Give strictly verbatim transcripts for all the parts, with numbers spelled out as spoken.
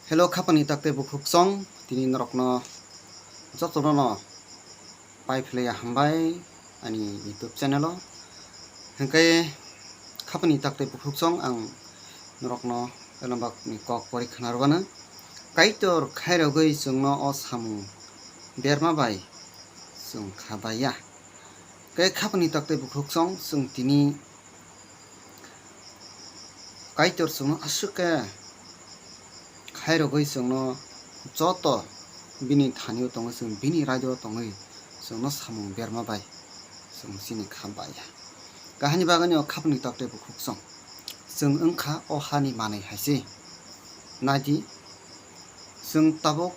Hello, khapani takte bukhuk song, tini norokno jotono no pai phlaiya hambai ani YouTube channel o. Hingke khapani takte bukhuk song ang norokno elambak ni kok pori khna rwgano. Kaitor khairogwi chwngno o samung berma bai chwng kha baiya. Khe khapani takte bukhuk song chwng tini Kaitor chwngno aswk khe khairogwi chwngno joto bini thani o tongwi chwng bini raida o tongwi chwngno samung berma bai chwng chini kha baiya. Kahini bagwino khapani takte bukhuk song chwng wngkha o hani manwi hai se. Naidi chwng tabuk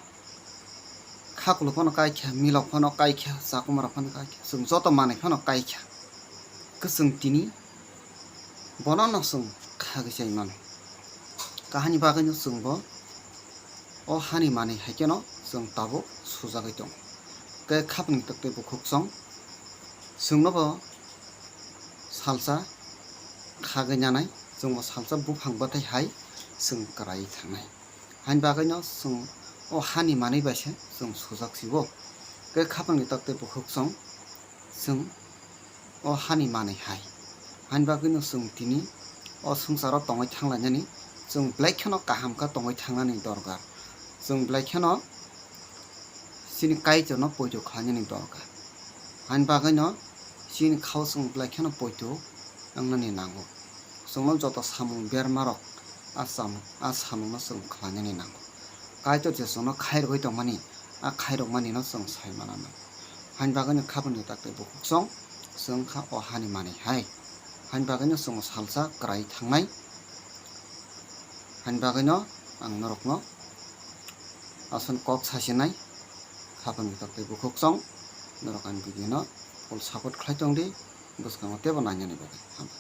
khakluk phano kaikha, milok phano kaikha, chakumrok phano kaikha, chwng joto manwi phano kaikha. Kwchwng tini bono no chwng khagwi chai mano. Kahani bagwino chwngbo o hani manwi hai kheno chwng tabuk sujagwi tongo. Khe khapni tokte bukhuk song chwngnobo salsa khagwi nanai, chwngbo salsa buphang bathai hai chwng kwraiwi thangnai. Haini bagwino chwng o hani manwi bai se chwng sujak sibo. Khe khapangni tokte bukhuk song chwng o hani manwi hai. Haini bagwino chwng tini o swngcharo tongwi thanglainani, chwng belai kheno kaham khe tongwi thangnani dorkar. Chwng belai kheno chini Kaitorno poito khlainani dorkar. Haini bagwino chini khao chwng belai kheno poito wngnani nango. Chwngno joto samung bermarok a cham-, a samungno chwng khlainani nango. Kaitor je chwngno khairogwi tongmani, a khairokmanino chwng sai mananai. Haini bagwino khapangni takte bukhuk song chwng kha o hani manwi hai. Haini bagwino chwng salsa kwraiwi thangnai. Haini bagwino ang norokno aswk kok sasinai, khapangni tokte bukhuk song, norok ani video no full support khlai tongdi, bwskango teibo nainani bagwi. Hambai.